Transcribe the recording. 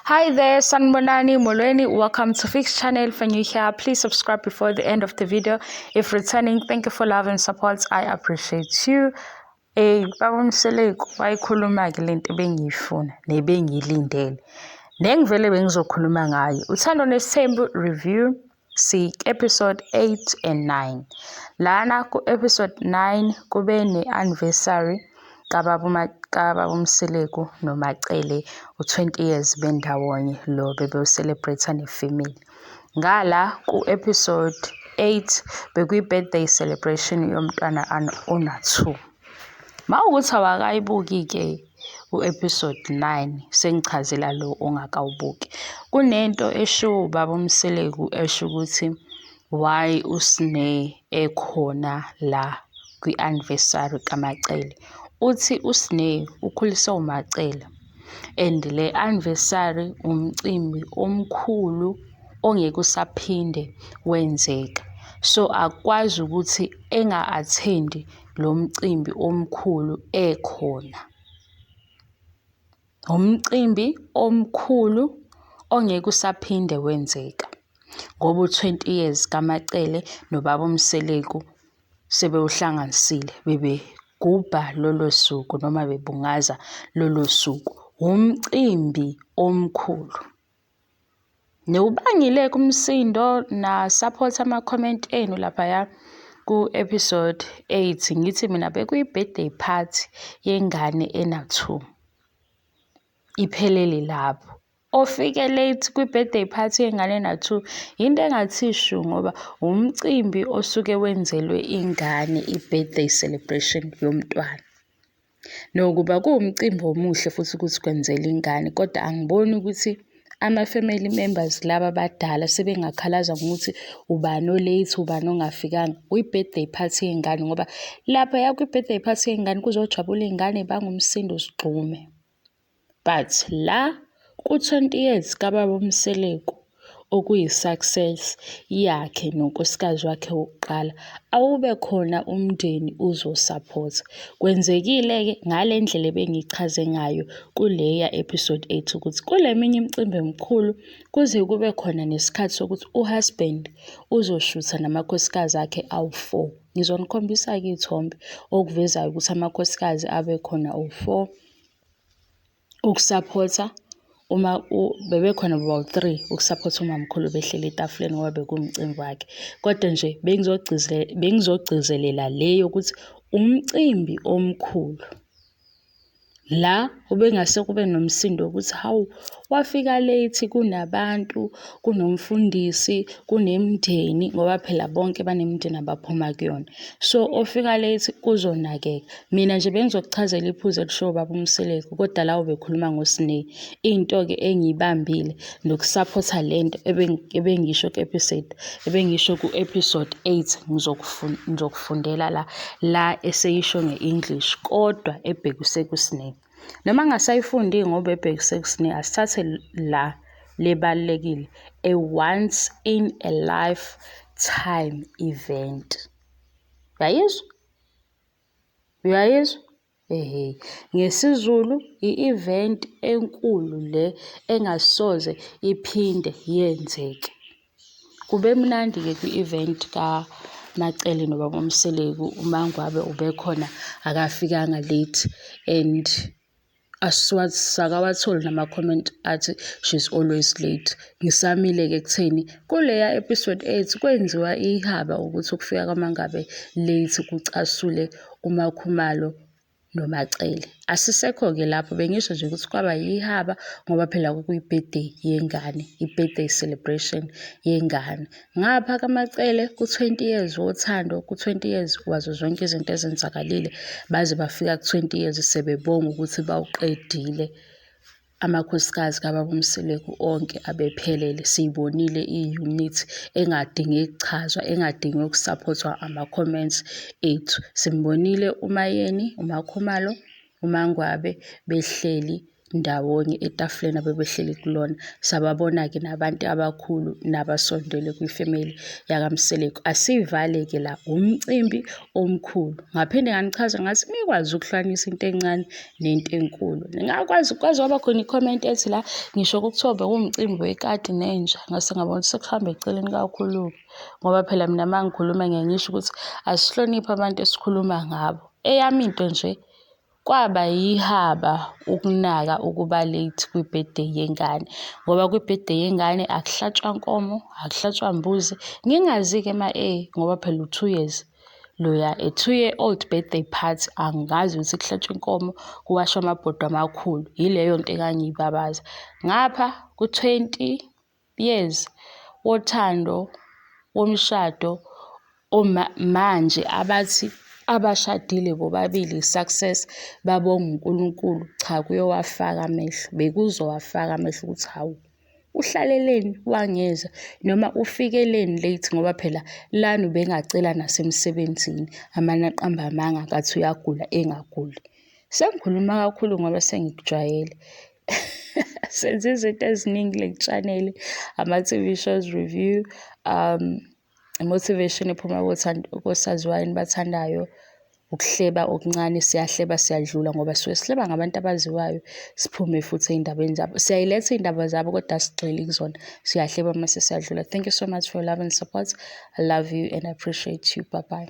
Hi there, Sanibonani Molweni. Welcome to Fix Channel. If you're new here, please subscribe before the end of the video. If returning, thank you for love and support. I appreciate you. Baba Mseleku wayikhuluma-ke lento ebengiyifuna nebengiyilindele. Nengivele bengizokhuluma ngayo. Uthando Nesithembu review si episode 8 and 9. Lana ku episode 9 kube ne-anniversary kababa uMseleku noMaCele u-20 years bendawonye lo bebewucelebrate nefamily. Ngala ku-episode 8 bekuyi-birthday celebration yomntwana ona-2. Mawukuthi awakayibuki-ke u-episode 9 sengichazela lo ongakawubuki. Kunento eshiwo ubaba uMseleku esho ukuthi why uSne ekhona la kwi-anniversary kaMaCele. Uthi uSne ukhuliswe uMaCele and le anniversary umcimbi omkhulu ongeke usaphinde wenzeka. So akukwazi ukuthi enga-attend-i lo mcimbi omkhulu ekhona. Umcimbi omkhulu ongeke usaphinde wenzeka ngoba u-20 years kaMaCele nobaba uMseleku sebewuhlanganisile bebegubha lolo suku noma bebungaza lolo suku. Umcimbi omkhulu. Niwubangile-ke umsindo na-support ama-comment enu laphaya ku-episode 8. Ngithi mina bekuyi-birthday party yengane ena-2. Iphelele lapho. Ofike late kwi-birthday party yengane ena-2 into engathi shu ngoba umcimbi osuke wenzelwe ingane i-birthday celebration yomntwana. Nokuba kuwumcimbi omuhle futhi ukuthi kwenzela ingane kodwa angiboni ukuthi ama-family members laba abadala sebengakhalaza ngokuthi ubani o-late, ubani ongafikanga kwi-birthday party yengane ngoba laphaya kwi-birthday party yengane kuzojabula iy'ngane y'bange umsindo zigxume. But la ku-20 years kababa uMseleku okuyi-success yakhe nonkosikazi wakhe wokuqala, awube khona umndeni uzosaphotha. Kwenzekile-ke ngale ndlela ebengichaze ngayo kuleya episode 8 ukuthi kule minye imicimbi emikhulu kuze kube khona nesikhathi sokuthi u-husband uzoshutha namakhosikazi akhe awu-4. Ngizonikhombisa-ke iy'thombe okuvezayo ukuthi amakhosikazi abe khona awu-4 ukusaphotha uma bebekhona bawu-3 ukusaphotha umamkhulu behleli etafuleni ngoba bekuwumcimbi wakhe. Kodwa nje bengizogcizelela le yokuthi umcimbi omkhulu la ubengase kube nomsindo wokuthi hawu wafika late kunabantu, kunomfundisi, kunemindeni ngoba phela bonke banemindeni abaphuma kuyona. So ofika late kuzonakeka. Mina nje bengizokuchazela iphuzu elishiwo ubaba uMseleku kodwa la ubekhuluma ngoSne. Into-ke engiyibambile nokusaphotha lento ebengisho ku-episode ebengisho ku-episode 8 ngizokufundela la la eseyisho nge-English kodwa ebhekise kuSne. Noma ngingasayifundi ngoba ebhekise kuSne asithathe la lebalulekile a once in a lifetime event. Uyayizwa? Uyayizwa? Ehhe. NgesiZulu i-event enkulu le engasoze iphinde yenzeke. Kube mnandi-ke kwi-event kaMaCele nobaba uMseleku, uMaNgwabe ubekhona akafikanga late and asakawatholi nama-comment athi she's always late. Ngisamile-ke ekutheni kuleya episode 8 kwenziwa ihaba ukuthi ukufika kwaMaNgwabe late kucasule uMaKhumalo noMaCele. Asisekho-ke lapho bengisho nje ukuthi kwaba yihaba ngoba phela kwakuyi-birthday yengane, i-birthday celebration yengane. Ngapha kaMaCele ku-20 years wothando, ku-20 years wazo zonke izinto ezenzakalile baze bafika ku-20 years sebebonga ukuthi bawuqedile amakhosikazi kababa uMseleku onke abephelele. Siyibonile i-unit engadingi kuchazwa, engadingi ukusaphothwa ama-comments ethu. Simbonile uMaYeni, uMaKhumalo, uMaNgwabe behleli. ndawonye etafuleni abebehleli kulona. Sababona-ke nabantu abakhulu nabasondele kwifemeli yakaMseleku. Asiyivale-ke la, umcimbi omkhulu. Ngaphinde nganichaza ngathi nikwazi ukuhlukanisa into encane nento enkulu. Ningakwazi kwaze kwaba khona i-comment ethi la ngisho kuthiwa bekuwumcimbi wekati nenja, ngase ngabona ukuthi sekuhamba eceleni kakhulu-ke. Ngoba phela mina uma ngikhuluma ngiye ngisho ukuthi asihloniphe abantu esikhuluma ngabo. Eyami into nje kwaba yihaba ukunaka ukuba late kwi-birthday yengane ngoba kwi-birthday yengane akuhlatshwa nkomo, akuhlatshwa mbuzi. Ngingazi-ke ma-A ngoba phela u-2 years loya, a 2 year old birthday party, angazi ukuthi kuhlatshwa inkomo, kuwashwa amabhodwe amakhulu. Yileyo nto engangiyibabaza. Ngapha ku-20 years wothando, womshado, manje abathi abashadile bobabili success, babonga uNkulunkulu. Cha, kuyowafaka amehlo, bekuzowafaka amehlo ukuthi hawu, uhlaleleni wangeza noma ufikeleni late ngoba phela lana ubengacela nasemsebenzini amane aqambe amanga ngathi uyagula engaguli. Sengikhuluma kakhulu ngoba sengikujwayele. Senze izinto eziningi kule channel, ama-TV shows review, motivation ephuma kosaziwayo enibathandayo, ukuhleba okuncane, siyahleba siyadlula ngoba sisuke sihleba ngabantu abaziwayo, siphume futhi ey'ndabeni zabo. Siyayiletha iy'ndaba zabo kodwa asigxili kuzona, siyahleba mase siyadlula. Thank you so much for your love and support. I love you and I appreciate you. Bye bye.